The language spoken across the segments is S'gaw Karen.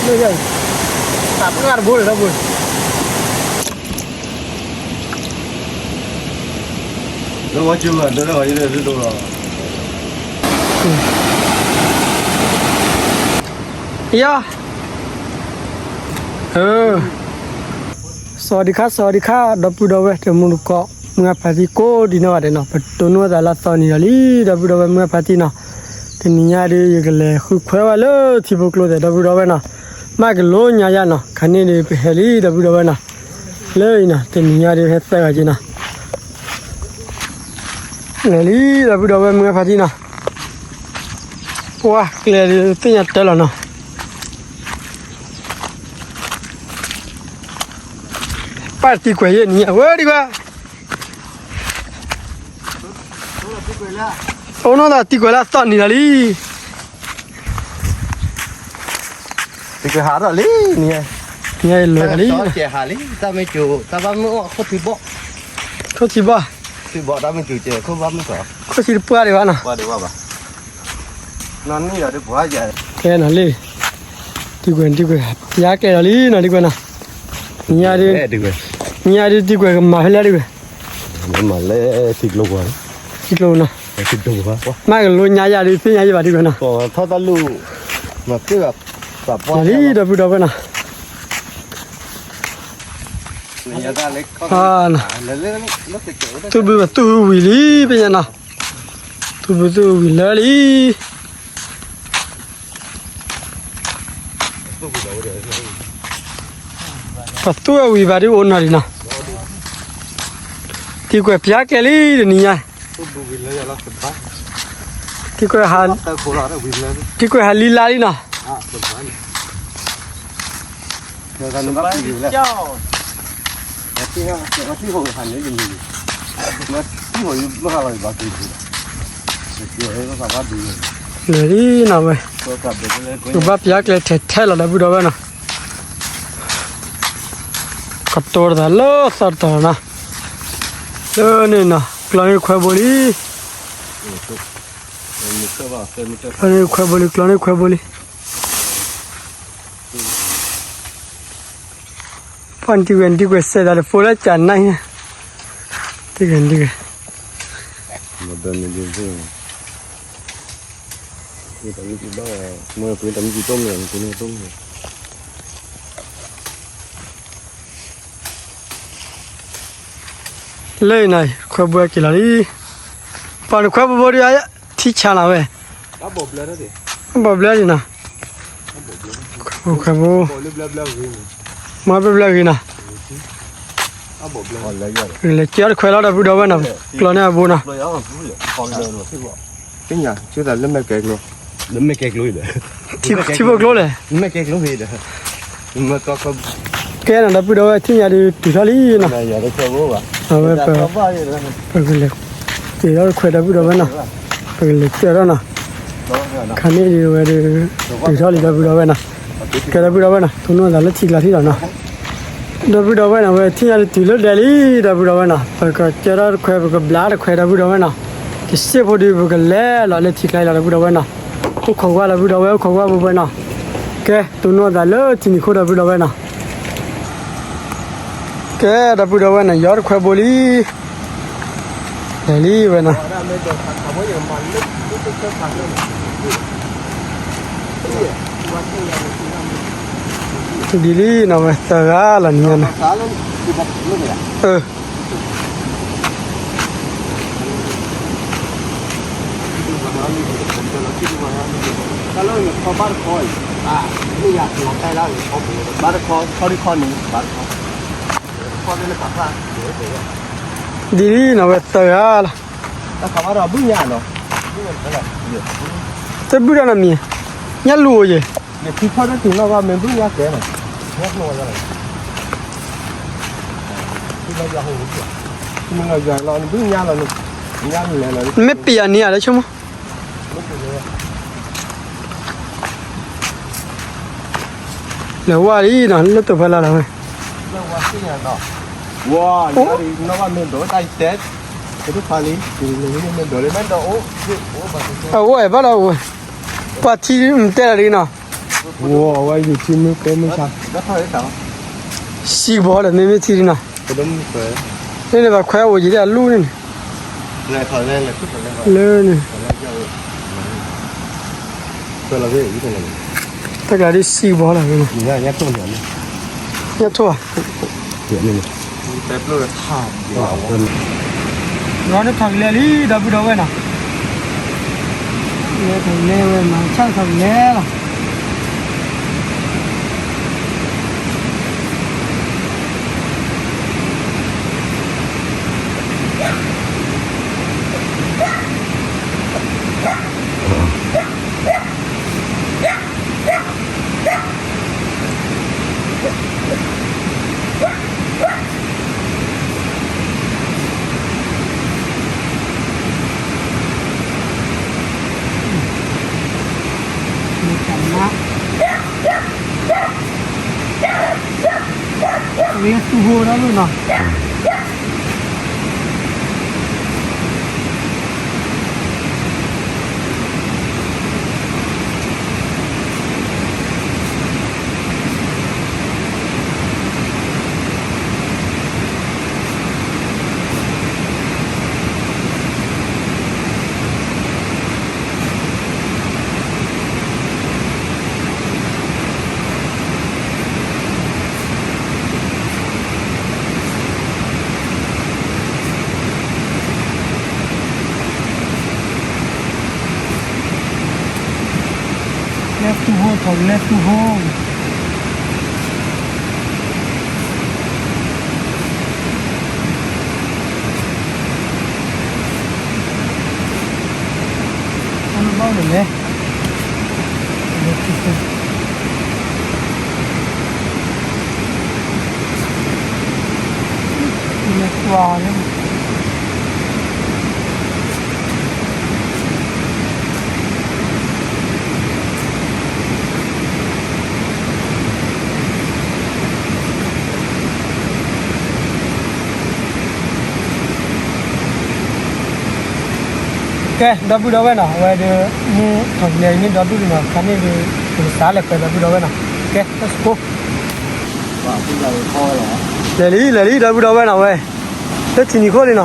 တၢ်ပှၢ်တဘိလၢၤဒီပုၢ်, လၢဝဲကၠိဘၣ် ဒၢလၢဝဲယဒၢဒိလီၤ, ယ စဝၤဒံခါ စဝၤဒံခါ ဒီပုၢ်ဒီဝဲၢ် တမူတကိး မုၢ်ဂၢ်ဖါတံၢ်ကိးဒံနီၢ်ဂၤဒဲးနီၤ, ပတိၢ်နီၣ်သးလၢအသီနံၤလီၤလံ ဒီပုၢ်ဒီဝဲၢ် မုၢ်ဂၢ်ဖါတံၢ်နီၤ, တနံၤညါဒီး ယကလဲၤဃုခွဲးဝဲလၢထံဖိကျိသဲး ဒီပုၢ်ဒီဝဲၢ်နီၤ, မ့ၢ်ကလိညါယၤနီၤ, ခါန့ၣ်ဒီး ပဟဲလံ ဒီပုၢ်ဒီဝဲၢ်နီၤ, လၢအံၤနီၤ တနံၤညါဒီး ဟဲသၢဂၤက့ၤနီၤ, လဲၤလံ ဒီပုၢ်ဒီဝဲၢ် မုၢ်ဂၢ်ဖါတံၢ်နီၤ, ပှၢ်ကျဲဒီး သ့ၣ်ညါတၢ်လီၤနီၤ ပၢ်တံၤကွဲးယဲၢ်နံၤညါဝဲဒံးဘၣ်, အိၣ်နီၢ်သးတံၤကွဲးလၢအသီနံၤလီၤလံ, တံၤကွဲးဟးထီၣ်လံ, နံၤညါလၢာ်လံ, ဟးလံ, တၢ်မ့ၢ်ကၠိ တၢ်ဘၣ်မုၢ်အီၣ်ခိၣ်ထံဘီၣ်, ခိၣ်ထံဘီၣ်, ခိၣ်ထံဘီၣ် တၢ်မ့ၢ်ကၠိကဲ ခိၣ်ဘၣ်မုၢ်ကီး, ခိၣ်ထံတပှၢ်ဒံးဘၣ်နီၤ, ပှၢ်ဒံးဘၣ်ဘၣ်, နီၢ်နံၣ်ဒီးတပှၢ်ယဲၢ်, ကဲနီၤလံ တံၤကွဲး တံၤကွဲး ပျါကျဲလီၤလံနီၤ တံၤကွဲးနီၤ, နံၤညါဒီး နံၤညါဒီးတံၤကွဲးကမၤဖဲလဲၣ်တံၤကွဲး, မၤလဲၣ်ထံကျိပှၤ, ထံကျိနီၤ, မ့ၢ်ကလိညါယၤဒီး သ့ၣ်ညါယဲၢ်ဘၣ်တံၤကွဲးနီၤ, ထီၣ်တၢ်လူၢ်, လံ ဒီပုၢ်ဒီဝဲၢ်နီၤ သူၣ်ဘုပသူၣ်ဝံၤလံ ဖဲညါနီၤ, သူၣ်ဘုသူၣ်ဝံၤလၢလံ, ပသူၣ်ဝံၤဘၣ်ဒ်အိၣ်နီၤလံနီၤ, တံၤကွဲးပျါကျဲလံတနံၤညါ, တံၤကွဲး, တံၤကွဲးဟးလံလါလံနီၤ, လၢလံနီၤဝဲ, ပဘၣ်ပျါကျဲထဲထဲလီၤ ဒီပုၢ်ဒီဝဲၢ်နီၤ, ကတိၤတၢ်လၢသီတတီၤနီၤ, လၢန့ၣ်နီၤ ကျီန့ၢ်ခွဲဘိလံ, ကျီန့ၢ်ခွဲဘိလံ ကျီန့ၢ်ခွဲဘိလံ. ပှၤနတံၤကွဲး နတံၤကွဲးစဲးသးတဖိလၢကနၣ်, တံၤကွဲး နတံၤကွဲး, လၢအံၤနီၤ ခွဲဘိက့ၤလီၤလံ, ပှၤနခွဲဘိဘိဒ် ထံဆါလီၤဝဲ, ဘီၣ်ဘျၢလံနီၤ, ခွဲဘိ, မ့ၢ်ဘျၢဘျၢဂ့ၤနီၤ, လဲၤကဲအီၤတခွဲလီၤ ဒီပုၢ်ဒီဝဲၢ်နီၤ, ကျီန့ၢ်အဘိနီၤ. သ့ၣ်ညါ လၢမဲာ်ကဲကျိ, လၢမဲာ်ကဲကျိ, ထံဖိကျိလဲၣ်, မဲာ်ကဲကျိဒီး, ကဲနီၤ ဒီပုၢ်ဒီဝဲၢ် ထံၣ်ညါဒီးတုၤထီၣ်လံနီၤ, အဝဲ ပကလဲၤကဲထီၣ်တခွဲ ဒီပုၢ်ဒီဝဲၢ်နီၤ, ပကလဲၤကဲထီၣ်နီၤ, ခါန့ၣ်ဒ်ဝဲဒီး တုၤထီၣ်လံ ဒီပုၢ်ဒီဝဲၢ်နီၤ, ကဲ ဒီပုၢ်ဒီဝဲၢ်နီၤ တိၢ်နီၣ်သးလၢထံကျါထံၣ်လီၤနီၤ. ဒီပုၢ်ဒီဝဲၢ်နီၤ ဝဲထံၣ်ညါဒုးတုၤလၢဒဲးလံ ဒီပုၢ်ဒီဝဲၢ်နီၤ, ပကကဲထီၣ်တခွဲ ပကဘျါတခွဲ ဒီပုၢ်ဒီဝဲၢ်နီၤ, တစ့ၢ်ဖိဒုး ပကလဲၤလီၤလၢထံကျါလီၤ ဒီပုၢ်ဒီဝဲၢ်နီၤ, အိၣ်ခိးကွၢ် ဒီပုၢ်ဒီဝဲၢ် အိၣ်ခိးကွၢ် ပုၢ်ဝဲၢ်နီၤ, ကဲ တိၢ်နီၣ်သးလၢထံနံၤခိၣ် ဒီပုၢ်ဒီဝဲၢ်နီၤ, ကဲ ဒီပုၢ်ဒီဝဲၢ်နီၤ ယီတခွဲဘိလံ လဲၤလံဝဲနီၤ, ဒ်လံနီၤ ဝဲသၢဂၤလီၤနံၤညါန့ၣ်, အၢ ဒ်လံနီၤ ဝဲသၢဂၤလီၤ, တဘုၣ်ဒီးနီၤမံၤ, ညၣ်လူၤအိၣ်ယဲၢ်, မ့ၢ်ပ့ၤအနံၤဧါ လၢဆိကမိၣ်, လဲၤဝါလံနီၤ လၢတိာ်ဖီလာ်လီၤဝဲ, အအိၣ်အဲၣ်ဘၣ်လီၤအိၣ်, ပှၤထံမ့ၢ်တဲလီၤလံနီၤ, ဝဲယိၤထံမုၢ်ကဲမုၢ်ဆါ, စံၣ်ဘီလၢမ့မ့ၢ်ထံဒ်နီၤ, န့ၣ်န့ၣ်ဘၣ်ခွဲးအိၣ်ယံၤဒၣ်အလူၢ်န့ၣ်န့ၣ်, လၢန့ၣ်, တၢ်ကျါဒ်စံၣ်ဘီလၢ, ညၣ်ထိၣ်ဘၣ်, လီၤန့ၣ်ထီၣ်ကလဲၤလံ ဒီပုၢ်ဒီဝဲၢ်နီၤ, လဲၤထီၣ်ကလဲၤဝဲမၤဆၣ်ထီၣ်ကလဲၤလီၤ. လၢသူၣ်ဟိၣ်ဒၣ်လၢနီၤ. လဲၤသူၣ်ဟိၣ်ထီၣ်လဲၤသူၣ်ဟိၣ်, အဘၣ်န့ၣ်လဲၣ်. ကဲ ဒီပုၢ်ဒီဝဲၢ်နီၤ, အဝဲဒီး မ့ၢ်ထီၣ်ကလဲၤအံၤမ့ၢ်ဒီဒူၣ်လံနီၤ, ခါန့ၣ်ဒီး ပကစးလဲၤပှဲၤဒီပုၢ်ဒီဝဲၢ်နီၤ. ကဲ let's go. လဲၤလံ လဲၤလံ ဒီပုၢ်ဒီဝဲၢ်နီၤဝဲ, လၢထံနံၤခိၣ်လံနီၤ,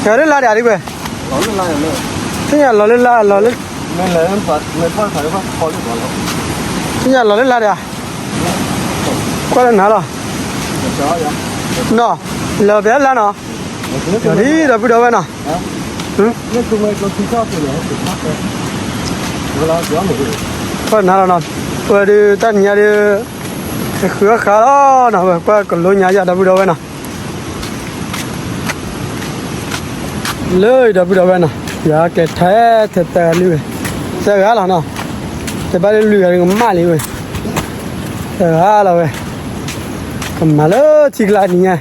ယၤလၢလါဒၣ်ဒ်ဝဲ, သ့ၣ်ညါလီၤလၢလါ လီၤလၢ, သ့ၣ်ညါလီၤလၢလါဒၣ်, ကွၢ်လၢနၤလီၤ, နီၤ, လၢပျဲလါနီၤ, လီၤလံ ဒီပုၢ်ဒီဝဲၢ်နီၤ, ကွၢ်လၢနၤလီၤနီၤ, ဝဲဒီးတၢ်နံၤညါဒီး ဃုအီၣ်ဃါလီၤနီၤ, ဝဲကွၢ်ကလိညါယၤ ဒီပုၢ်ဒီဝဲၢ်နီၤ. လၢဒီပုၢ်ဒီဝဲၢ်နီၤ, ယွၤကျဲၤထဲထဲတဂၤလံဝဲ, တဂၤလီၤနီၤ, တဘၣ်လၢလွံၢ်ဂၤကမၣ်လံဝဲ, တဂၤလီၤဝဲ, ကမၤလၢထံကျါနံၤညါ,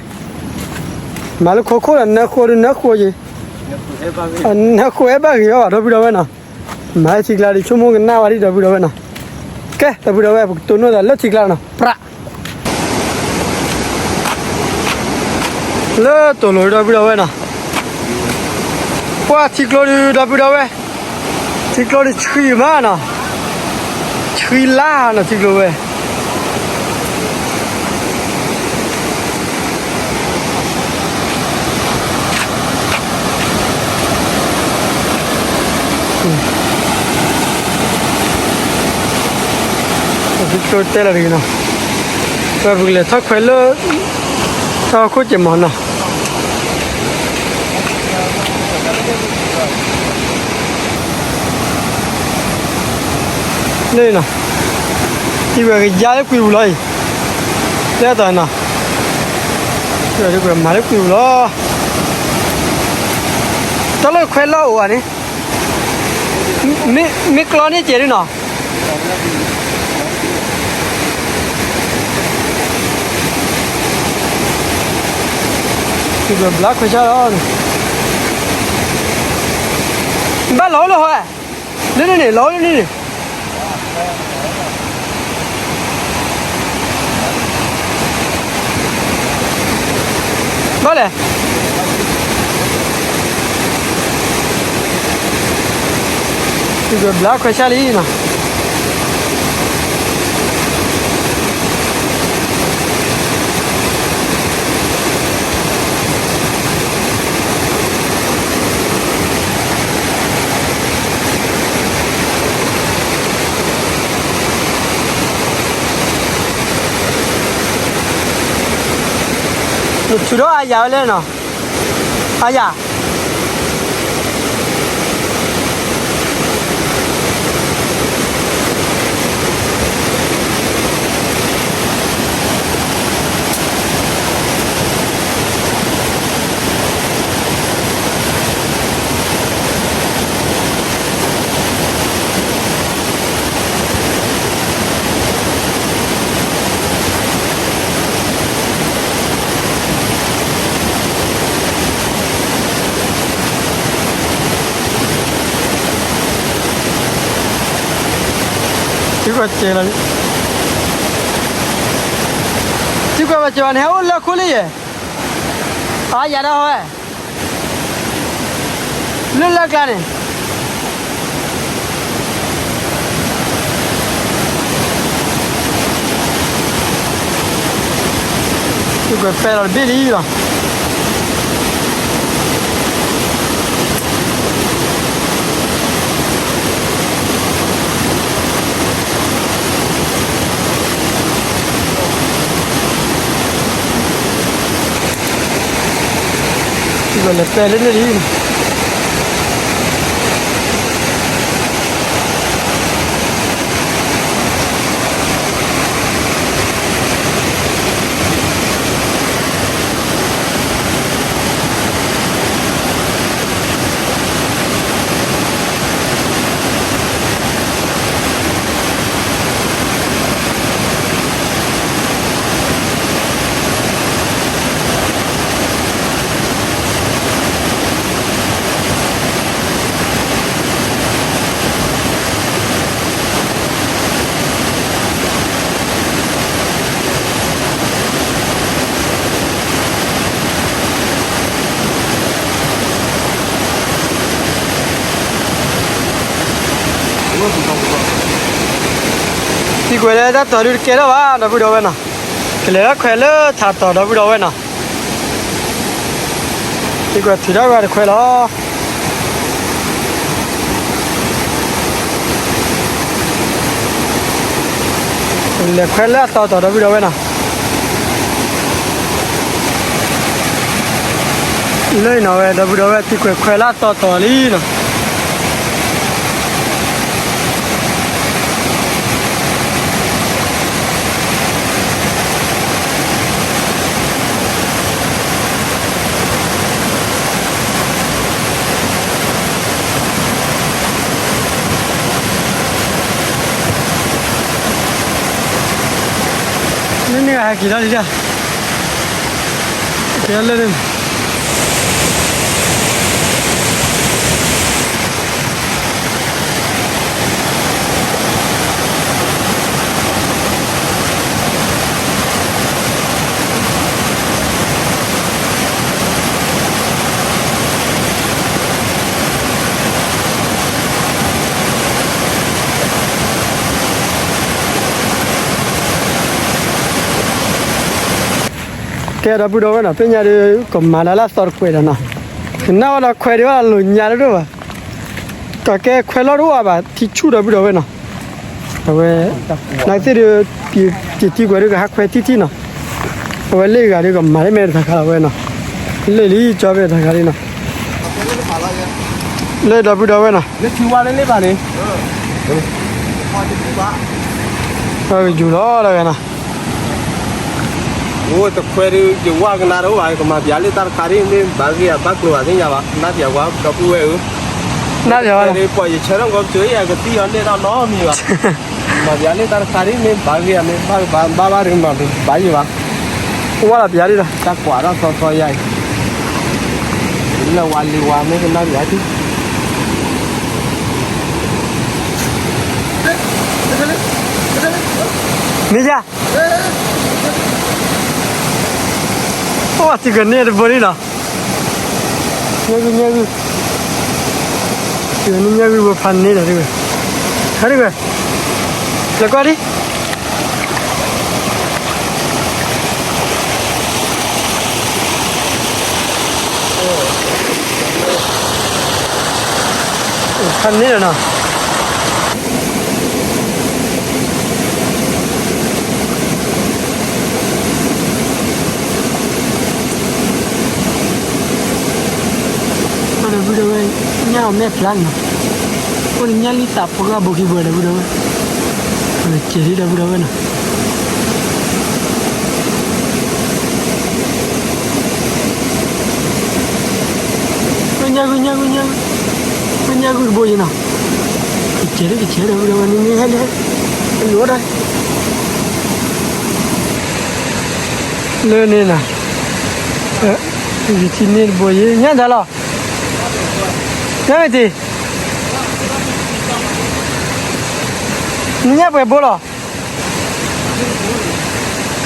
မၤလၢခိခိၣ်ဒီးနၢဃိဒုးနၢဃိယ့ၤ, နၢဃိအဲၣ်ဘၣ်ဂ့ၤအီၤဘၣ် ဒီပုၢ်ဒီဝဲၢ်နီၤ, မၤလၢထံကျါဒီး ဆိကမိၣ်ကနၣ်ဝဲဒၣ် ဒီပုၢ်ဒီဝဲၢ်နီၤ. ကဲ ဒီပုၢ်ဒီဝဲၢ် ပကတိၢ်နီၣ်သးလၢထံကျါနီၤ, ပြး လၢတိၢ်လိၤ ဒီပုၢ်ဒီဝဲၢ်နီၤ, ပှၤထံကျိဒုး ဒီပုၢ်ဒီဝဲၢ်, ထံကျိဒုးဆှံမးနီၤ, ဆှံလါနီၤ ထံကျိဝဲ, ထံကျိတဲလီၤတဂ့ၤနီၤ, ပကလဲၤထီၣ်ခွဲးလၢ ထီၣ်ခိၣ်ကဲမီၤနီၤ. လၢနီၤ, ထံဝဲကယါလၢကွံာ်ပူၤလီၤအံၤ, လၢအသီနီၤ, မၤလၢကွံာ်ပူၤလီၤ, တၢ်လၢခွဲးလီၢ်အိၣ်ဧါန့ၣ်, မ့ၢ်ကျီန့ၢ်ကဲဒ်နီၤ. ဘျါခွဲးဆါလီၤ, ဘၣ်လီၤလၢဟီ, လၢန့ၣ်န့ၣ် လီၤလၢန့ၣ်န့ၣ်, ဘၣ်လဲၣ်, ဘျါခွဲးဆါလံနီၤ. နထုးထီၣ်အါယၤဝဲလဲၣ်နီၤ, အါယၤ ထံကွၢ်ကဲလီၤ, ထံကွၢ်ဘၣ်ကဲဘၣ်န့ၣ် ဟဲအိၣ်လၢခိလၢယဲၢ်, အါယၤဒၣ်ဟီဝဲ လၢလၢကျါန့ၣ် ထံကွၢ်ဖဲလီၤတဘ့ၣ်လံလီၤ. ထံကွၢ်လဲၤပဲလၢန့ၣ်လံ. သံကွဲးလၢတၢ်တီၤဒုးတကဲထီၣ်ဘၣ် ဒီပုၢ်ဒီဝဲၢ်နီၤ, ကလဲၤထီၣ်ခွဲးလၢထးတီၤ ဒီပုၢ်ဒီဝဲၢ်နီၤ. သံကွဲးထုးထီၣ်ဝဲတခွဲးလီၤ. လဲၤခွဲးလၢအသီတီၤ ဒီပုၢ်ဒီဝဲၢ်နီၤ. လၢနီၤဝဲ ဒီပုၢ်ဒီဝဲၢ် သံကွဲးခွဲးလၢအသီတီၤလံနီၤ. န့ၣ်န့ၣ်ဟဲက့ၤလီၤလံဒၣ်, ကဲလၢ ကဲ ဒီပုၢ်ဒီဝဲၢ်နီၤ သ့ၣ်ညါဒီး ကမၤလၢလၢအသီတကွဲးဒီးနီၤ, ကနၣ်ဝဲဒီးခွဲးဒံးဘၣ် လိာ်ညါတဒိၣ်ဘၣ်, ကီးကဲခွဲးလီၢ်တအိၣ်ဘၣ် ထံဆူၣ် ဒီပုၢ်ဒီဝဲၢ်နီၤ. အဝဲ နသ့ၣ်ဒီး ပျံၤသံကွဲးဒီး ကဟးခွဲးထံထံနီၤ, အဝဲလၢဂၤဒီး ကမၤလၢမဲာ်တခါခါလီၤဝဲနီၤ, လၢလံကၠီဖဲတခါခါလံနီၤ, လၢဒီပုၢ်ဒီဝဲၢ်နီၤ, လၢထံဝါလၢန့ၣ်ဘၣ်န့ၣ် ယူၤလီၤတဂၤနီၤ. အိၣ်တခွဲးဒုး ယဝၣ်ကနၣ်တအိၣ်ဘၣ် ကမၤပျးလၢတၢ်တခါဒ် မ့ၢ်ဘၣ်ဂ့ၤအဘၣ်ကျိၤဘၣ်သ့ၣ်ညါဘၣ် နၢ်ပျးဝဲ ဒီပုၢ်ဝဲၢ်ဧၢ, နၢ်ပျးဝဲ ပှၤယဆၢထၢၣ်ကီၢ်ပစိၤ ယကသံအီၤန့ၣ်ဒီးနီတမံၤဘၣ်, မၤပျးလၢတၢ်တခါဒ် မ့ၢ်ဘၣ်ဂ့ၤမ့ၢ်ဘၣ်ဘၣ်ဘၣ်ဒုး မၤဘၣ်ယံၤဘၣ်, ဝၣ်လီၤပျးဒ်ဒီး တၢ်ကွၢ်ထီၣ်သီသီယါအံၤ, လၢဝါလံဝါမ့ၢ်ကနၣ်ပျးထံ မ့ၢ်ယါ, အိၣ်သံကွဲးန့ၢ်တဘိလံနီၤ, ညါဂုၢ် ညါဂုၢ်, သံကွဲးန့ၢ်ညါဂုၢ် ဘိဖးန့ၢ်ဒီး တဂ့ၤ, ဟဲတဂ့ၤ, လဲၤကွၢ်ဒံး ဖးန့ၢ်ဒီးနီၤ. မဲာ်ဖျါန့ၣ်နီၤ, အိၣ်လၢညၣ်လံသးပှၢ်ဘိခံဘိဒီပုၢ်ဒီဝဲၢ်, ကဲၤလံဒီပုၢ်ဒီဝဲၢ်နီၤ. ညၣ်ဂုၢ် ညၣ်ဂုၢ် ညၣ်ဂုၢ်, ညၣ်ဂုၢ်တဘိယဲနီၤ, ကဲၤလံ ကဲၤလံဒီပုၢ်ဒီဝဲၢ် နဟဲလံ, လိၣ်ဒီး လၢန့ၣ်နီၤ, ယထံၣ်န့ၢ်တဘိယဲ ညၣ်ဒၣ်လီၤ, ညၣ်မ့ၢ်တံၢ်, နညၣ်ပှဲၤဘိလီၤ,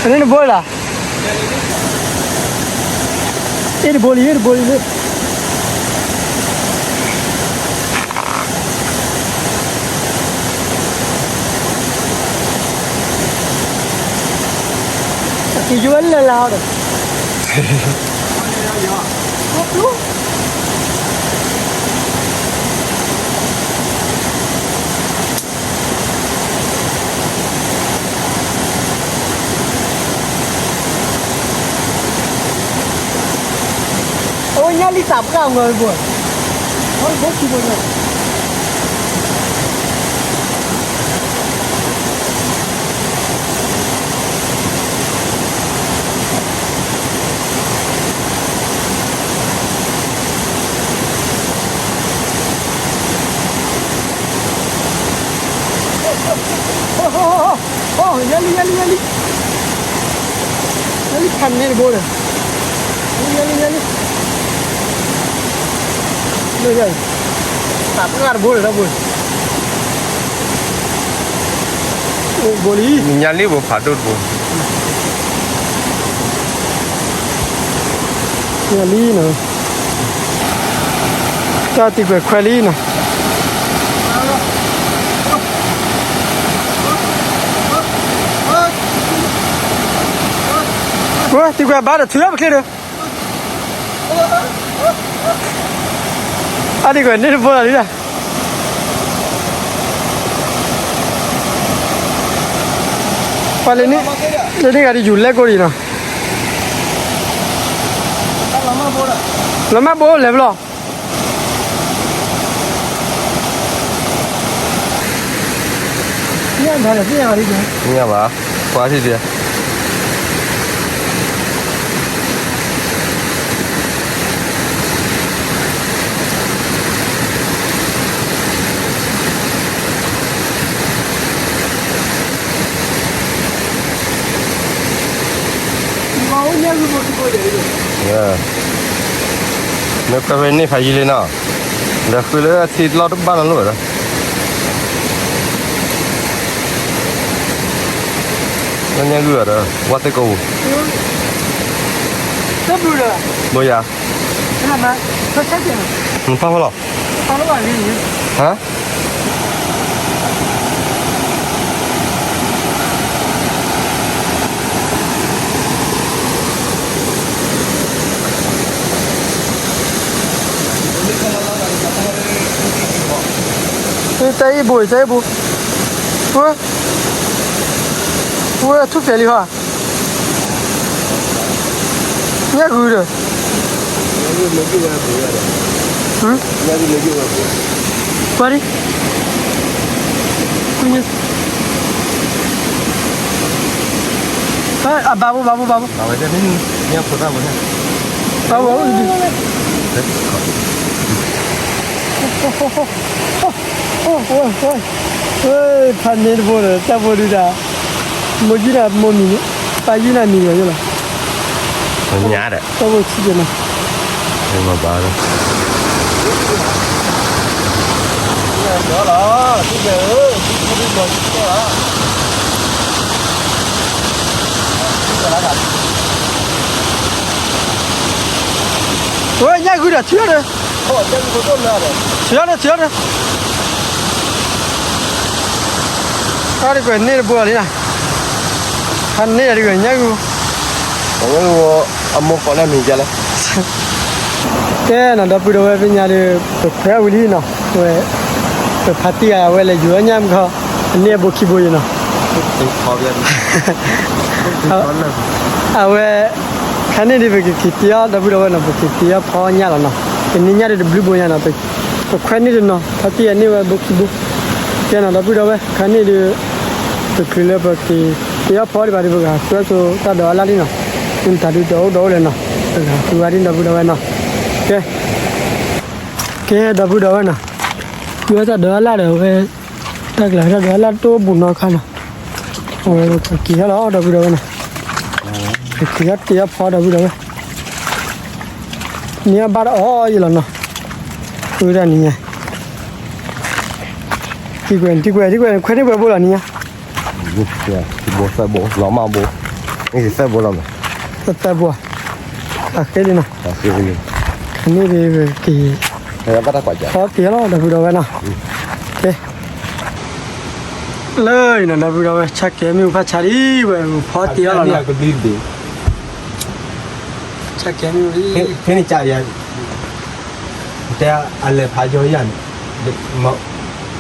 အန့ၣ်တဘိလီၤ, အ့ၣ်တဘိလံ အ့ၣ်တဘိလံလၢ က့ၤယိလၢလၢအီၤဒီး အိၣ်ညၣ်လံသးပှၢ်မီၤဘိ, ဘိခံဘိညါ အိၣ် ယါလံ ယါလံ ယါလံ, ယါလံဖးန့ၢ်တဘိဒီး, ယါလံ ယါလံ, လၢယါအံၤ, သးပှၢ်တဘိဒီး တဘိလံ, ညါလံဘိဖးဒိၣ်တဘိ, ညါလံနီၤ, တၢ်တံၤကွဲးခွဲးလံနီၤ. ဝဲတံၤကွဲးဘါဒီးထုးထီၣ်ပချ့ဒီး, အတံၤကွဲးန့ၢ်တဘိလီၤလံ, ပှၤလၢန့ၣ်ဂၤဒ်ယူၤလဲၢ်ကိၢ်ဒံးနီၤ, လီၤမၢ်ဘိလဲၤဘျီ ညၣ်ဘၣ်, ကွၢ်ထံၣ်ဒံး, မ့ၢ်ခွဲးဖဲန့ၣ်ဖးယံာ်လံနီၤ, ဒီးဃုလၢထံလီၢ်တဘၣ်နီၤလိၣ်ဒီး လၢညါဂုၢ်ဒီး ဝါသ့ၣ်ကိးပူၤ, ဘိယၤ, နဖးဖီလီၤ, ဟါ တၢ်အံၤဘိ တၢ်အံၤဘိ, ဝဲ, ဝဲထူၣ်ဖျဲးလံဟီ, ညၣ်ဂုၢ်ဒီး, ကွၢ်ဒံး, အဘၣ်ဘိ ဘၣ်ဘိ ဘၣ်ဘိ, ဘၣ်ဘိ, ဖးန့ၢ်တဘိဒီး တၢ်ဘိဒုဒၣ်, မိၢ်ယုၢ်နၤမိၢ်မံၤန့ၣ်, ပၢ်ယုၢ်နၤမံၤလီၤယိလီၤ, ညါဒီး တၢ်ဘိဆံးကဲနီၤ, မ့ၢ်ဘၣ်လီၤ, ဝဲညၣ်ဂုၢ်ဒီး ထုးထီၣ်ဒီး, ထုးထီၣ်ဒီး ထုးထီၣ်ဒီး, တၢ်တကွဲးန့ၢ်တဘိလီၤလံနီၤ, ဖးန့ၢ်တကွဲးညၣ်ဂုၢ်, အမိၢ်ဃီလၢအမံၤဒ်လဲၣ် ကဲနီၤ ဒီပုၢ်ဒီဝဲၢ်သ့ၣ်ညါဒီး ပခွဲးဝံၤလံနီၤ, ဝဲ ပဖါတံၢ်ဂၤအဝဲလဲၤယူၤအီၣ်ညၣ်မခီ, အန့ၢ်အဘိခံဘိယံၤနီၤ, အဝဲ ခါန့ၣ်ဒီး ပကက့ၤတ့အီၣ်ဒီပုၢ်ဒီဝဲၢ်နီၤ, ပက့ၤတ့အီၣ်ဖီညၣ်လီၤနီၤ, ပန့ၢ်ညၣ်ဒီးတဘျုးဘိညါနီၤ, ပ ပခွဲးန့ၢ်တနီၤ ဖါတံၢ်အန့ၢ်ဝဲဘိခံဘိ, ကဲနီၤ ဒီပုၢ်ဒီဝဲၢ် ခါန့ၣ်ဒုး ပချုးလၢပက့ၤ တ့အီၣ်ဖီဒံးဘၣ်ဒီး ပကဃုအီၣ်ဆိတၢ်ဒိးအလၣ်လံနီၤ, မ့ၢ်တၢ်ဒုးတအိၣ်ဒီးအိၣ်လဲၣ်နီၤ, ပကဃုဝဲဒၣ်ဒီပုၢ်ဒီဝဲၢ်နီၤ, ကဲ ကဲ ဒီပုၢ်ဒီဝဲၢ်နီၤ, ဃုဝဲတၢ်ဒိးအလၣ်ဒီးဝဲ, တၢ်ကျးတၢ်ဒိးအလၣ်တအိၣ်ဘူးနီတခါနီၤ, အဝဲပက့ၤထီၣ်လီၤ ဒီပုၢ်ဒီဝဲၢ်နီၤ, ပက့ၤထီၣ်တ့အီၣ်ဖီ ဒီပုၢ်ဒီဝဲၢ် န့ၢ်အဘၣ်တအီၣ်အံၤလီၤနီၤ, ဃုတၢ်နံၤညါ, ထံကွဲး ထံကွဲး ထံကွဲး ခွဲးန့ၢ်ပှဲၤဘိလီၤနံၤညါ, ဘိ သၢဘိ လီၤမၢ်ဘိ, သၢဘိလီၤမး, သၢဘိ, အဃ့လံနီၤ, န့ၣ်ဒ်ပက့ၤ, ဖီတ့ၢ်လီၤ ဒီပုၢ်ဒီဝဲၢ်နီၤ, ကဲ လၢအံၤနီၤ ဒီပုၢ်ဒီဝဲၢ် ဆၢကဲၤမ့ၣ်အူဖးဆါဒံးဝဲ ဖီတ့ၢ်လီၤနီၤ, ဆၢကဲၤမ့ၣ်အူဒံး, ဖဲန့ၣ်ကယၤ, တဲအလဲၤဖးယီၤယၤန့ၣ်,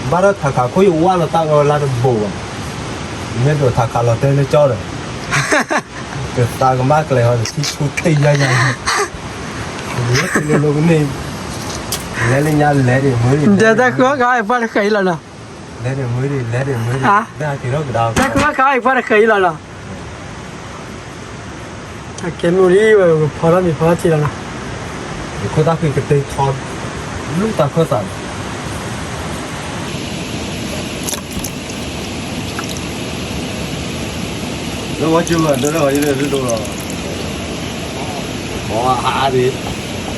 ဘၣ်ဒီးထးခးခိၣ်ယဝါလီၤတၢ်အီလါတဘိဘၣ်, မ့ၢ်ဒိးထးခးလီၤတဲလၢကၠီဒီး, ကသးကမၣ်ကျဲၤဟီဒီး ထံဆူတ့ၢ်ယါယါ, လၢတလီၤကန့ၣ်, လဲၤလၢညါလဲၤဒံးမုၢ်ဒံး, တဲတၢ်ဃုအီၣ်ကဟါအံၤပှၢ်တဃဲၤအံၤလီၤနီၤ, လဲၤဒံးမုၢ်ဒံး လဲၤဒံးမုၢ်ဒံး, တၢ်ဃုအီၣ်ကဟါအံၤပှၢ်တဃဲၤအံၤလီၤနီၤ တၢ်ကဲမ့ၣ်အူလံဝဲ ပကဖီထီၣ်မ့ၤဖီထီၣ်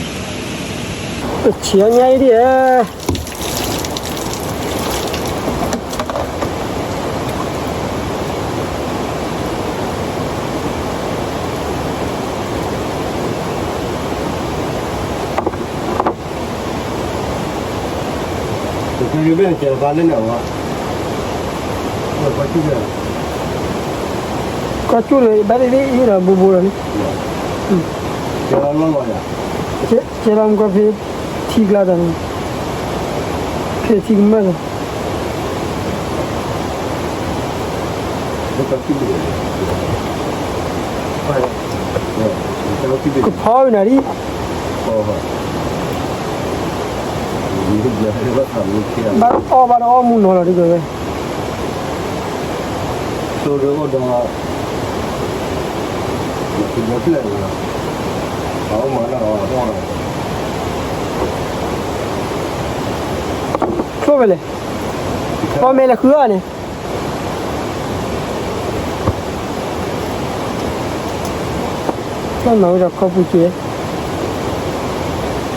ထံလီၤနီၤ, ယခိၣ်သၣ်ဃံကတ့ထီ, လူၢ်တၢ်ခၢၣ်သးန့ၣ်, လၢဝဲကၠိဘၣ် ဒၢလၢဝဲယဒၢဒိလီၤ, မ့ၢ်အါဒံး, ပဆံးအီၣ်ညါအံၤဒံးဧါ ကီၢ်ကၠူၣ်န့ၣ် ဘၣ်သ့ၣ်သ့ၣ်အံၤဒီးဘူးဘူးလီၤန့ၣ်, ကဲလီၤမူကီၢ်ဖဲထံကျါဒီးန့ၣ်, ဖဲထံကမၢၢ်ဒီး ကဖီဝဲနၤဒ်, ဘၣ်အီၣ်ဘၣ်တအီၣ်မူနီၤလီၤဒ်ဝဲ, တိၢ်ဒီးအိၣ်ဒီး, ကျိၣ်ဖဲလဲၣ်, အီၣ်မ့ၢ်လဲၤ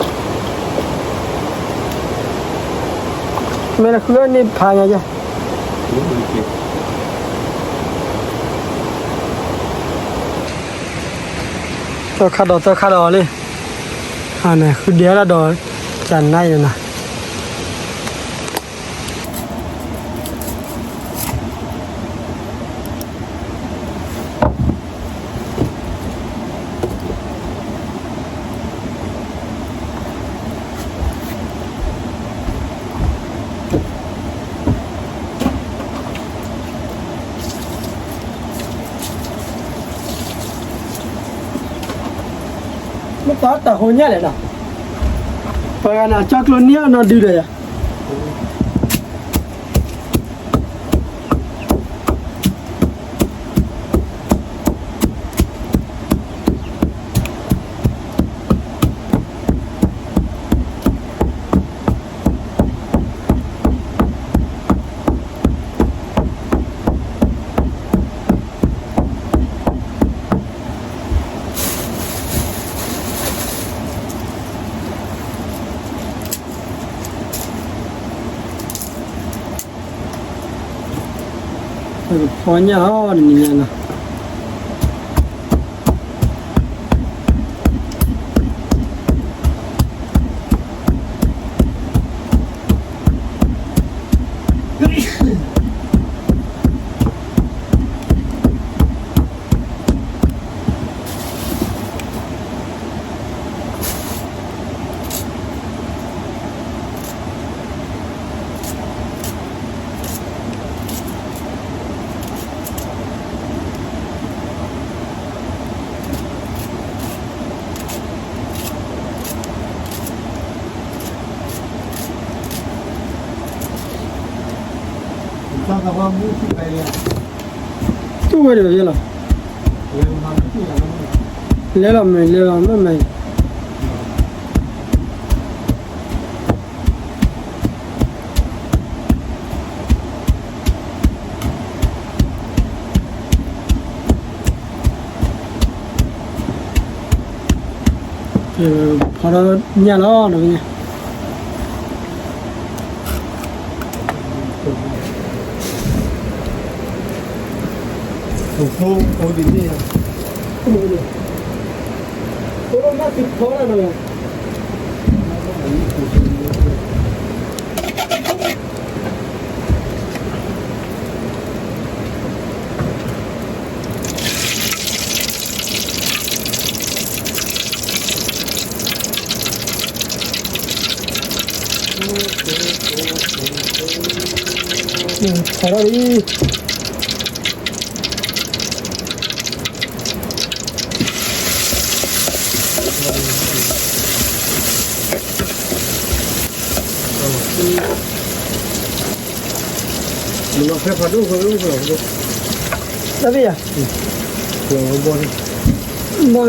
ဃုအီၣ်န့ၣ် ဖျီၣ်နီၤဝဲဒီးခီပူၤက့ၤ, မ့ၢ်လၢဃုအီၣ်န့ၣ်ဖးညါယဲ, တခါဒီးတခါဒီးလံ, ဃုဒဲးတၢ်ဒီး, ကနါအံၤနီၤ မ့ၢ်တၢ်တၢ်ဟိညါလဲၣ်နီၤ, ပှၤဂၤန့ၣ် ကၠီကျိန့ၢ်အီၣ်နီၢ်ဒုဒီးယၤ ပကဖီညၣ်အီၤတနံၤညါနီၤ. ပ သူၣ်ဝဲဒၣ်ယဲလီၤ, လဲၤလီၤမ့ၢ်လဲၤလီၤမ့ၢ်မ့ၢ် ဖီထီၣ်ညၣ်လီၤ, ဖီထီၣ်လံ. တၢ်ဘ့ၣ်ယၤ, ဘီန့ၣ်ကကၠီ, ချီ, တနံၤအံၤဒီးတၢ်အီၣ်တၢ်အီအိၣ်ဘၣ်, အိၣ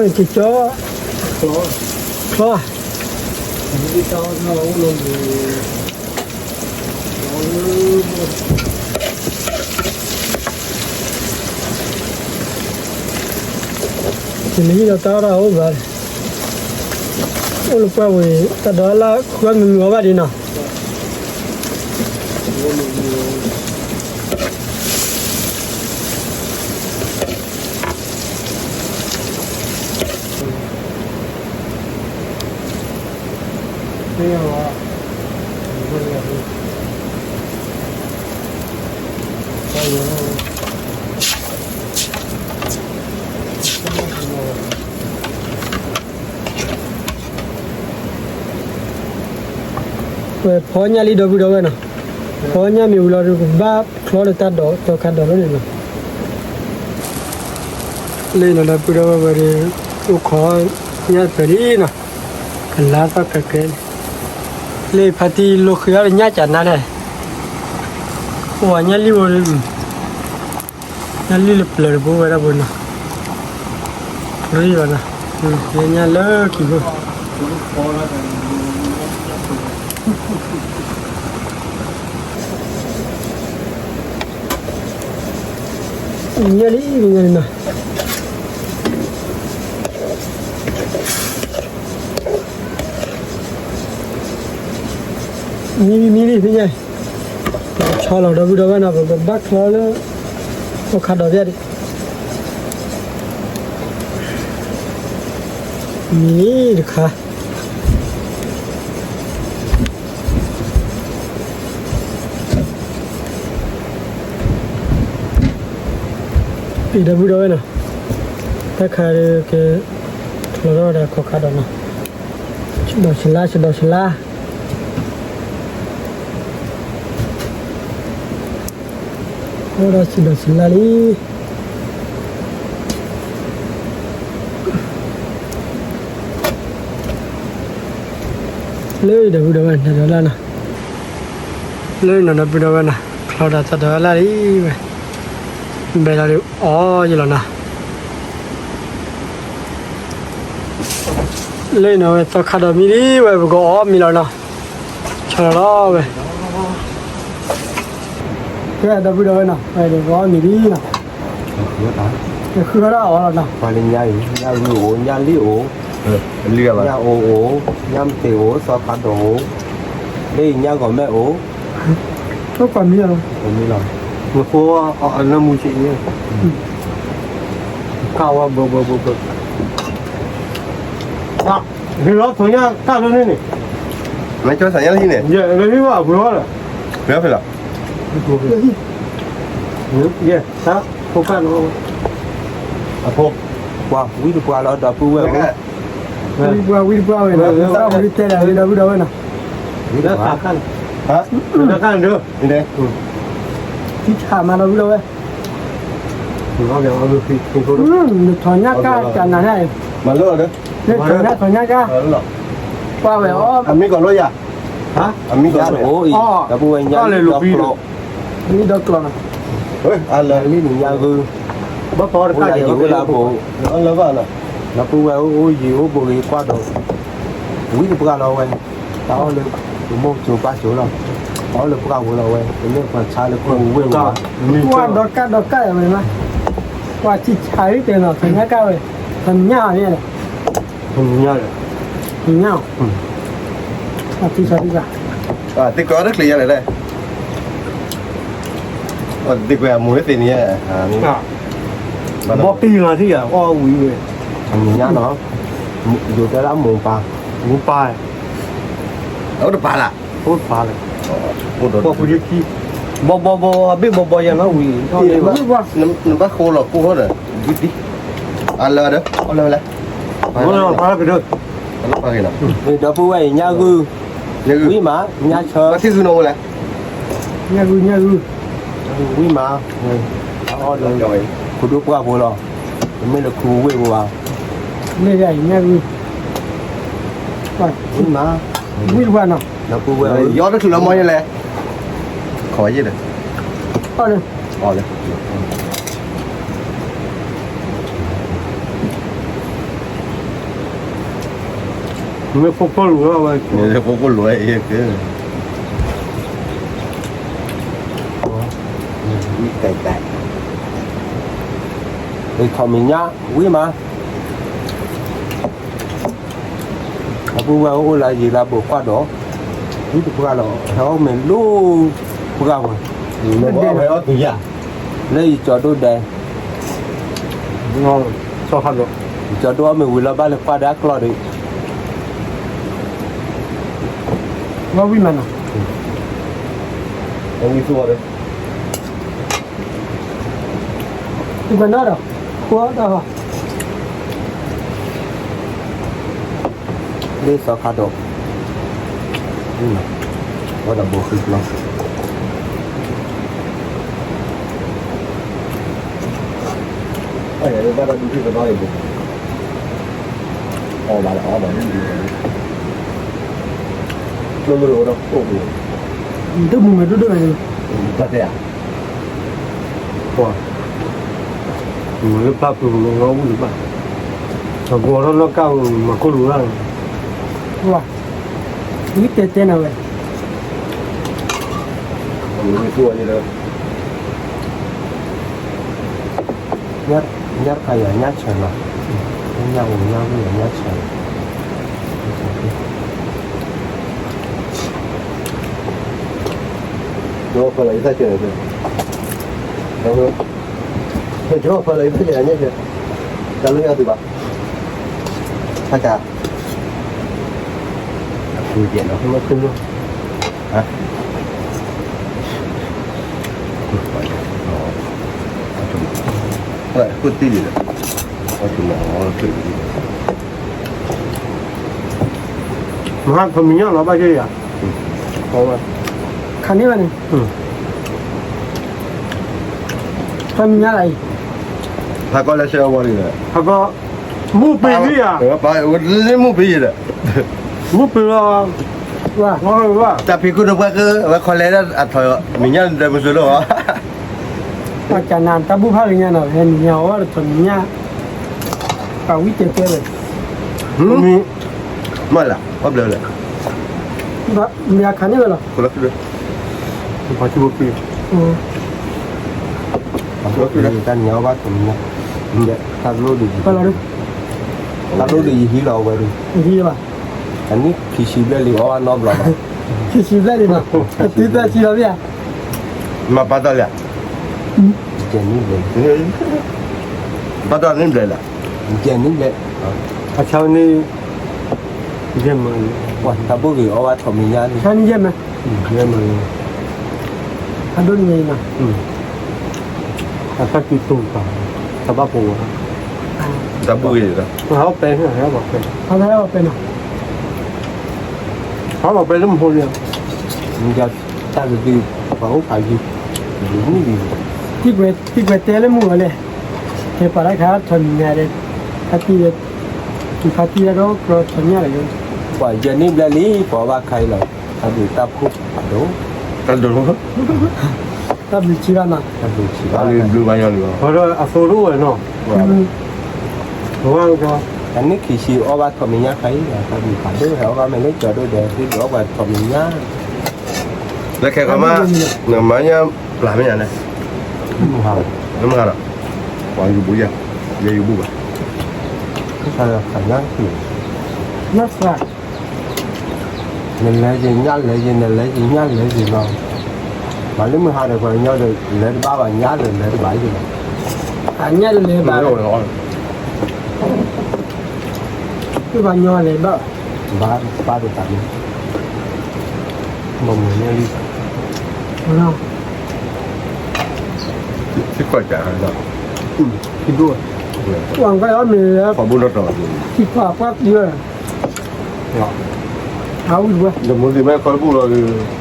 ်လၢပှၢ်ဝံၤ တၢ်ဒိးလၢဃုအီၣ်မုာ်မုာ်အီၣ်ဘၣ်ဒံးနီၤ. ဝဲဖီညၣ်လံဒီပုၢ်ဒီဝဲၢ်နီၤ, ဖီညၣ်မ့ၢ်ဝံၤလီၤဒီး ကဘၣ်ချီဒီးတၢ်ဒိးသီခါဒိးလီၤန့ၣ်နီၤ. လၢနီၤဒီပုၢ်ဒီဝဲၢ်ဝဲဒီး အိၣ်ခိးညၣ်ပၢၤလံနီၤ, ကလါသီၣ်ကဲကဲ, လၢဖါတံၢ်လိာ်ဃံအီၤဒီးညၣ်ကနါလဲၣ်, အိၣ်ဝဲညၣ်လံၣ်ဝဲဒီး ညၣ်လံၣ်လၢပျၢၤတဘိဝဲဒၣ်ဘိနီၤ, ရံၣ်ဘၣ်နီၤ, ညၣ်လၢခံဘိ ညၣ်လံ, ညၣ်လံနီၤ, မံလံမံလံဖဲညါ, ဆီလီၤဒီပုၢ်ဒီဝဲၢ်နီၤ, ပကဘၣ်ချီလၢ အိၣ်ခါဒီးဖဲဒံး, မံလံတခါ ဒီပုၢ်ဒီဝဲၢ်နီၤ, တၢ်ခါဒီးက ချီထီၣ်ဝဲဒၣ်ခီခါဒီးနီၤ, ဆံးဒီးဆံးလါ ဆံးဒီးဆံးလါ, အိၣ်ဒီးဆံးဒီးဆံးလါလံ. လၢဒီပုၢ်ဒီဝဲၢ် တၢ်ဒိးလၢ်နီၤ, လၢနီၤဒီပုၢ်ဒီဝဲၢ်နီၤ, ချီဒီးတၢ်ဒိးလၢ်လံဝဲ, ဘဲလီၤဒီးအီၣ်ယလီၤနီၤ, လၢနီၤဝဲသီခါဒီးမံလံဝဲ ပကအီၣ်မံလီၤနီၤ, ဆီလီၤလီၤဝဲ ကဲဒီပုၢ်ဒီဝဲၢ်နီၤ, ပကအီၣ်မံလံနီၤ, ကဃုထီၣ်ဒၣ်အီၣ်လီၤနီၤ, ပှၤလၢညၣ်အံၤ ညၣ်ရူၢ်အိၣ် ညၣ်လံၣ်အိၣ်, ညၣ်အိၣ်အိၣ် ညၣ်မတ့ၢ်အိၣ် သီခါဒီးအိၣ်, လၢညၣ်ဂီၤမဲၣ်အိၣ်, မံလီၤ, နဖိအနၢမူဆံးန့ၣ်, ကဝဲဘၢဘၢဘၢဘၢ ဟ့ၣ်လီၤ ထိးညၣ်တၢ်လၢန့ၣ်န့ၣ်, မ့ၢ်ကၠီသးညၣ်လၢဟံၣ်န့ၣ်, လၢဟံၣ်ဘၣ်အပှ့ၤအီၣ်လၢ, လၢဖဲလီၤ, ယဲ, တၢ်ဖိကၢ်နီၤ, အဖိ, ပှၤဝံတပှၤလီၤ ဒီပုၢ်ဝဲၢ်, ဝံတပှၤ ဝံတပှၤဝဲ, ဒီပုၢ်ဒီဝဲၢ်နီၤ, လၢတၢ်ခါန့ၣ်, တၢ်ခါန့ၣ်ဒီး, ထံဆးမးဒီပုၢ်ဒီဝဲၢ် နထီၣ်ညၣ်ကါကနၤန့ၣ်, မၤလၢလီၤဒီး, နထီၣ်ညၣ်ထီၣ်ညၣ်ကါ, ပှၤဝဲအီၣ်, အမံကီၤလီယၤ, ဟါ, အမံကီၤလီယၤ, ဒီပုၢ်ဝဲၢ်ညၣ်လံၣ်ဒီဖျိ, လံဒီးကျီၢ်နီၤ, အလၢလံန့ၣ်ညါဂုၢ်, ဘၣ်ဖီတကၢ်ယံၤအိၣ်လၢအဘိ, လၢဘၣ်လီၤ, ဒီပုၢ်ဝဲၢ်အိၣ်ယံၤအိၣ်ဘိဂ့ၤကွၢ်ဒီး, ဝံတပှၢ်လီၤဝဲ, တၢ်အီၣ်လၢ, ပမိၢ်ကၠိပၢ်ကၠိလီၤ, တၢ်အီၣ်လၢပှၢ်ဝဲလီၤဝဲ, ပမ့ၢ်ပှၤဆါလၢခိဝ့ၢ်ဝဲ, ကွၢ်ဒီးကၢ်ဒီးကၢ်ယၤဝဲမး, ကွၢ်ဆံၣ်ဆါအံၤတဲနီၤ သညါကၢ်ဝဲ, သညါန့ၣ်, သညါ, သညါ, သ့ကွဲးအီၤတချ့ယၤလဲၣ်, သ့ကွဲးအမိၢ်လၢသ့ၣ်န့ၣ်, ဘီပံလီၤထံၣ်ယၤအီၣ်ဝံၤဝဲ, သညါနီၤ, ယိၤတဲဒၣ်မိၢ်ပၢ်, မိၢ်ပၢ်, အိၣ်တပၤလၢ်, အိၣ်တပၤလၢ်, ပှၤကူလံခံ, ဘီဘီဘီ အဘ့ၣ်ဘီဘီယၤနီၤဝံၤ, နဘၣ်ဃိလီၤကိၢ်ဃီဒီး, အလၢဒီး အလၢလဲၣ်, ဒီပုၢ်ဝဲၢ်အံၤညါဂုၢ်, ဝံမး ညါဆၢ, ညါဂုၢ်ညါဂုၢ်, ဝံမး, အီၣ်လၢ, ခိဒိၣ်ပှၢ်ဖိလီၤ, တမ့ၢ်လၢခိဝ့ၢ်ဖိဘၣ်, မ့ၢ်ညါဂုၢ်, ဝံမး, ဝံတပှၢ်နီၤ, ဒီပုၢ်ဝဲၢ်, ယအီၣ်တချုးလၢမီၢ်ယဲလဲၣ်, ခိးယဲဒီး, အီၣ်လၢ, အီၣ်လၢ မ့ၢ်ဖိခိၣ်လိာ်ဝဲ, မ့ၢ်ဖိခိၣ်လိာ်ဝဲအံၤက့, ဝံတဲတဲ, ထီၣ်မဲာ်ညါ ဝံမး, အပုၢ်ဝဲၢ်အိၣ်လၢယံၤလၢဘိးကွၢ်ဒီး, ဝံတပှၢ်လီၤ ဟဲအီၣ်မ့ၤလိပှၢ်ဝဲ, လၢယကၠီဒိၣ်ဒဲး, ကၠီဒိၣ်အီၣ်မ့ၤဝံၤလီၤဘၣ်လၢကွၢ်ဒီးအကျီၢ်ဒီး, ဝံမးနီၤ, ဝံသူဝဲဒီး, ပနီၣ်ဒီး, ဃိဒီး လၢသီခါဒီး, ဝံၤဒီးဘိဃံကျီ, ဘၣ်ဒီးဒုးသ့ၣ်သီအံၤဘိ, အီၣ်ဘၣ်ဒီးအီၣ်ဒီး, ကျိၣ်လိၣ်ဒီးအိၣ်ဒီး, ဒိၣ်မုၢ်မ့ၢ်ဒိၣ်ဒိၣ်န့ၣ်, ဘၣ်တဲဧါ ပှၤ, မ့ၢ်လၢပၢ်ပူၤမ့ၢ်လီၤဝံၣ်တဘၣ်, အဘီထီၣ်နီၢ်ကၢ်မၤခိၣ်လိာ်တၢ်န့ၣ်, ပှၤ, ဝံတဲတဲနၤဝဲ, ညါတခါယၤ ညါဆၢလီၤ, ညါအိၣ်ညါဝံၣ်ယၤ ညါဆၢလီၤ, ကၠီဖၢလၢယသးဆၢ, ကၠီဖၢလၢယသးဆၢ, တၢ်လၢညါတုၤဘၣ်, ဖးကၢ, အဃိတ့ၢ်လီၤ, ဟါ, အဃိတ့ၢ်လီၤ, အဃိတ့ၢ်လီၤ, မဟါထီၣ်မံၤညါလီၤဘၣ်က့ၤယၤ, ခါန့ၣ်ဘၣ်န့ၣ်, ထီၣ်မံၤညါလီၤအံၤ, ဟးကီလၢဆဲအဝီလံ, ဟးကီ, မူပ့ၤလံဧါ, မူပ့ၤဒီး, မူပ့ၤလီၤ, တၢ်ဖံးခိၣ်တပှၢ်က အဝဲခီလဲၣ်ဒၣ်အထီၣ်မံၤညါဒီးမုၢ်စိၤလီၤ, ပှၤကနၣ်တၢ်ဘူၣ်ဖးလၢညါနီၤ ဟဲမံၤညါအီၣ်တထီၣ်မံၤညါ, ပှၤဝံတဲတဲဝဲ, မ့ၢ်လၢ, ဘၣ်ဘျၢလၢ, မ့ၢ်အခါန့ၣ်ဝဲလီၤ, ပှၤထူပ့ၤ, တၢ်နံၤအီၣ်ဘၣ်ထီၣ်မံၤညါ, တၢ်လိၣ်ဒ်, တၢ်လိၣ်ဒ်ယဟံးလီၤဝဲဒၣ်, ယဟံးဘၣ်, အနံၣ်ခံဆံဘျဲၣ်လံအီၣ်ဘၣ်နီတဘျီဘၣ်, ခံဆံဘျဲၣ်လံနီၤ, တုၤသၢဆံလီၤမ့ၢ်ဧါ, မၤပာ်တၢ်လံဧါ, ယဲၢ်နံၣ်ဘျဲၣ်, ပာ်တၢ်နံၣ်ဘျဲၣ်လံ, ယဲၢ်နံၣ်ဘျဲၣ်, အဆါန့ၣ်, ယဲၢ်မး, ပှၤတၢ်ဘိၣ်ဂ့ၤအီၣ်ဘၣ်ထီၣ်မံၤညါန့ၣ်, ဆါန့ၣ်ယဲၢ်မး, ယဲၢ်မး, အဒိၣ်န့ၣ်, အတၢ်ကံတိၤပာ်, တၢ်ဘၣ်ပဝဲ, တၢ်ဘိၣ်ဂ့ၤ, ဟးအီၣ်ပဲ, ဟးအီၣ်ပဲ, ဟးအီၣ်ပဲနီၤ, ဟးအီၣ်ပဲလၢမဟိလံ, တၢ်ကဒု, ပှၤအိၣ်ဖးယံၤ, နံၣ်လံ, သံကွဲးတဲလၢမုၢ်ဂီၤလဲၣ်, ကဲပှၤတၢ်ခါထီၣ်မံၤညါဒဲး, ဖါတံၢ်ဝဲ, ဖါတံၢ်ဝဲဒီးကျီထီၣ်ညါလီၤ, ပှၤယဲၢ်နံၣ်ဘျဲၣ်လံ ပှၤဘၣ်ခါအံၤလီၤ, တၢ်ဒုးတၢ်ဖှိၣ်, တၢ်ဒုး, တၢ်ဘျုးဆံးဘၣ်နီၤ, တၢ်ဘျုးဆံးဘၣ်, အသိတအိၣ်ဝဲနီၤ, အနံၣ်ခံဆံအီၣ်ဘၣ်ထီးမံၤညၣ်ခါအံၤ, တၢ်ဘျုးဖးဒိၣ်ဟဲအီၣ်ဘၣ်မ့ၢ်လၢကၠီဒိၣ်ဒီး ဟ့ၣ်ဒုးအီၣ်ပှၤထီးမံၤညၣ်, လၢခဲကီမး, နမၤညၣ်ပျၢ်မ့ၢ်ညါန့ၣ်, မ့ၢ်မဟါဒီး, ပှၤယူၤဘူးယၤ, ယဲယူၤဘူးဘၣ်, ညၣ် နလဲၤယညၣ်လဲၤယ နလဲၤယညၣ်လဲၤယလီၤ, မၤလၢမုၢ်ဟါဒီးပှၤကညီဒီး လဲၤတဘၣ်ဘၣ် ညၣ်လဲၤလဲၤတဘၣ်ယလီၤ, အညၣ်လဲၤဘၣ်, ပှၤကညီလဲၤဘၣ်, ဘၣ်တၢ်မ့ၢ်, ဘၣ်မုၢ်ညၣ်လံ, စ့ၢ်ကီးစး, ပှၤကညီမ့ၢ်လဲၤ, ထံပှၤပှၢ်သံဝဲ အဝံၤဝဲ, ဒီးမိၢ်သ့ၣ်မ့ၢ်ခီတဘူၣ်လီၤ,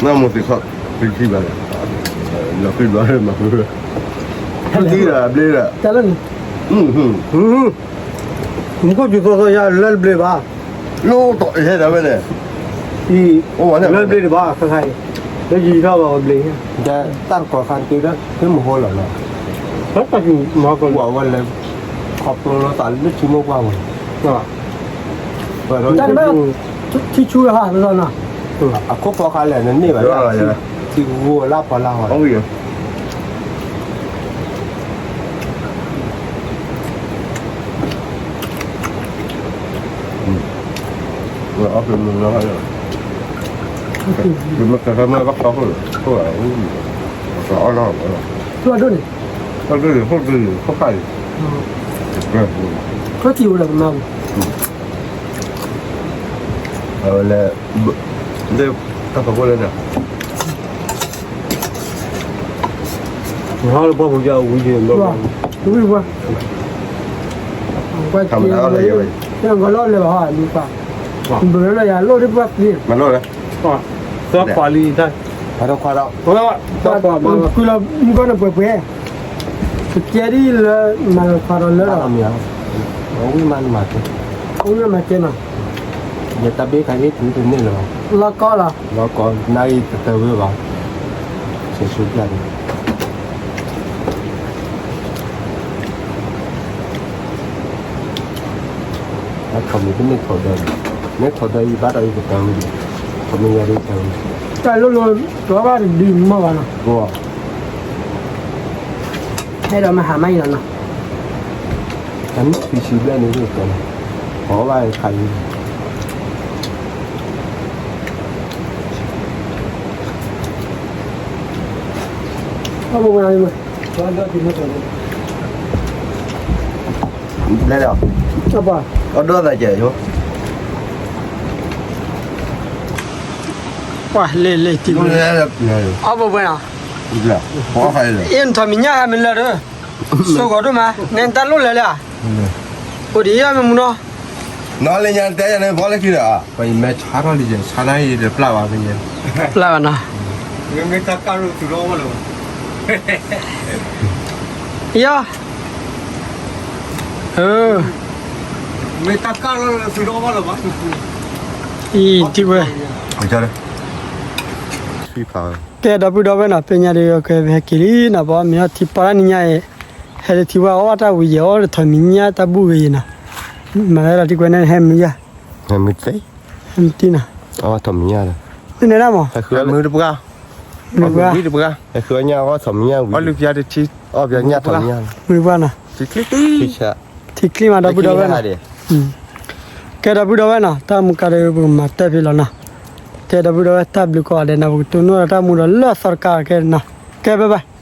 နမိၢ်သ့ၣ်ခီ, ပထံၣ်ဘၣ်, လီၤဃံဘျီမၤဃု, ထံၣ်ဒီးဘျ့ဒီး, တၢ်လၢန့ၣ်, မူခိၣ်စူၤသီသီယၤလၢတဘျ့ဘၣ်, လၢတၢ်ဟဲဒၣ်ဝဲန့ၣ်, လၢတဘျ့တဘၣ် ခါခါအံၤ, လၢယံၤထီၣ်ဘၣ်ဝဲဘျ့, တၢ်တကီၢ်ခါတ့ဒၣ် သ့ၣ်မဟိလီၤနီၤ, ဝဲလဲၤ, ခီဖျိလီၤသးလၢထံမိၢ်ပှၢ်ဝဲ, တၢ်တဘၣ်, ထံဆူၣ်ဟးလီၤနီၤ, အခိၣ်ဖီခါလဲၣ် နန့ၢ်ဘၣ်, ထံဂိၢ်လၢဖီလာ်ဟီ, အီၣ်ဖဲမ့ၢ်ဘၣ်, မ့ၢ်ကဲထီၣ်မ့ၢ်ဘၣ်ဃီခိၣ်လီၤ, အီၣ်လီၤ, အီၣ်ဒိၣ်န့ၣ်, အီၣ်ဒိၣ်န့ၣ် ခိၣ်ဒိၣ်န့ၣ် ခိၣ်ဖးန့ၣ်, ခိၣ်ထံၣ်ဝဲလၢကမါပူၤ, အဝဲလဲၤ, လၢတၢ်ဖးခိၣ်လၢန့ၣ် နဟီလၢပှၢ်ပူၤကဝံၤ, ဝံၤပှၢ်, ကလီၤလဲၤဘၣ်, ဘၣ်လီၤယၤလိၣ်ဒ်ပှၢ်သ့, သၢခွးလံ, ခွးဒီး, ကွံာ်လီၤမုၢ်ကီၢ်န့ၣ်ပှဲၤပှဲၤ, ပကဲဒ်လၢမၤလီၤခွးဒီးလၢလီၤ, ဝံၣ်မးနမၤကဲ, ဝံၣ်မးကဲနီၤ, ယတၢ်ဘ့ၣ်ခါအ့ၣ်တုၤတန့ၢ်လၢၤဘၣ်, လီၤကီလီၤ, လီၤကီ, နအံၤတတၢ်ဝဲဘၣ်, ဆဲးဆူပျၢ်န့ၣ် အထီၣ်မ့ၢ်တမ့ၢ်ထီၣ်ဒၢ, မ့ၢ်ထီၣ်ဒၢအံၤဘၣ်ဒီးအံၤကတၢၢ်ဝဲဒၣ်, ထီၣ်မ့ၢ်ယၤဒ်တၢၢ်ဝဲ, တၢ်လိၣ်လိၣ်တဘၣ်တဒုမ့ၢ်ဘၣ်နီၤ, အဲၣ်ဒိးမ့ၢ်ဟါမးအံၤလီၤနီၤ, တၢ်မ့ၢ်ဖံးဆံဘျဲၣ်န့ၣ်ဒ်တၢၢ်, အီၣ်ဘၣ်ခါအံၤ ဘျဲၣ်လီၤ, အီၣ်ဒိၣ်သးကဲး, ပှၤလဲၤလဲၤတံၢ်, အီၣ်ဘၣ်ဘၣ်နီၤ, အ့ၣ်နထီၣ်မံၤညၣ်ဟဲမ့ၢ်လၢာ်ဒီး, စိဂီၤဒိၣ်မး နဲနတၢ်လိၣ်လဲၤလၢ်ဧါ, အိၣ်ဒ်အံၤမ့ၢ်မူနီၤ, နီၤလၢညါတဲယၤန့ၣ် ဘီလၢခံဒီး, ပှၤအံၤမဲဆါထီၣ်လံယဲ ဆါနၤအံၤတပျၢ်ဘၣ်ဖဲယဲ, ပျၢ်ဘၣ်နီၤ, မ့ၢ်တၢ်ကၢ်လိာ်သုးဒီးဝဲလၢၤဘၣ်, ယီၤ, မ့ၢ်တၢ်ကၢ်လိာ်သုးဒီးဝဲလၢၤဘၣ်, အံၤထံၣ်ဝဲ, ကဲဒီပုၢ်ဒီဝဲၢ်နီၤ ဖဲညါဒီး ကဟဲက့ၤလံနီၤ ဘီမ့ၢ်အီၣ်ထံပီၢ်တၢ်နံၤညါအံၤ, ဟဲလၢထံဝဲအီၣ်ဘၣ်တၢ်ဝံၤယဲ အီၣ်တထီၣ်မံၤညၣ်တၢ်ဘူၣ်ဂ့ၤယဲနီၤ, မၤဝဲလီၤတံၢ်ကွဲးန့ၣ် ဟဲမုၢ်ယါ, ဟဲမုၢ်တံၢ်, ဟဲမုၢ်တံၢ်နီၤ, အီၣ်ထီၣ်မံၤညၣ်လီၤ, မ့ၢ်နဲဒၣ်မး, မုၢ်တပှၢ်, မုၢ်တပှၢ်, ဟဲမုၢ်တပှၢ်, အီၣ်လုၢ်ဖျါတထံ, အီၣ်ဖျါညၣ်ထီၣ်မံၤညၣ်လီၤ, မုၢ်တပှၢ်နီၤ, ထံချံမးဒီပုၢ်ဒီဝဲၢ်နီၤ, ကဲဒီပုၢ်ဒီဝဲၢ်နီၤ တၢ်မူကါဒီးပကမၤတၢ်ဖဲလီၤနီၤ, ကဲဒီပုၢ်ဒီဝဲၢ်တၢ်ဘျုးကိးဂၤဒဲးနီၤ ပကတိၢ်နီၣ်ဒီးတၢ်မူဒီးလၢအသီတကါကဲနီၤ, ကဲ bye bye.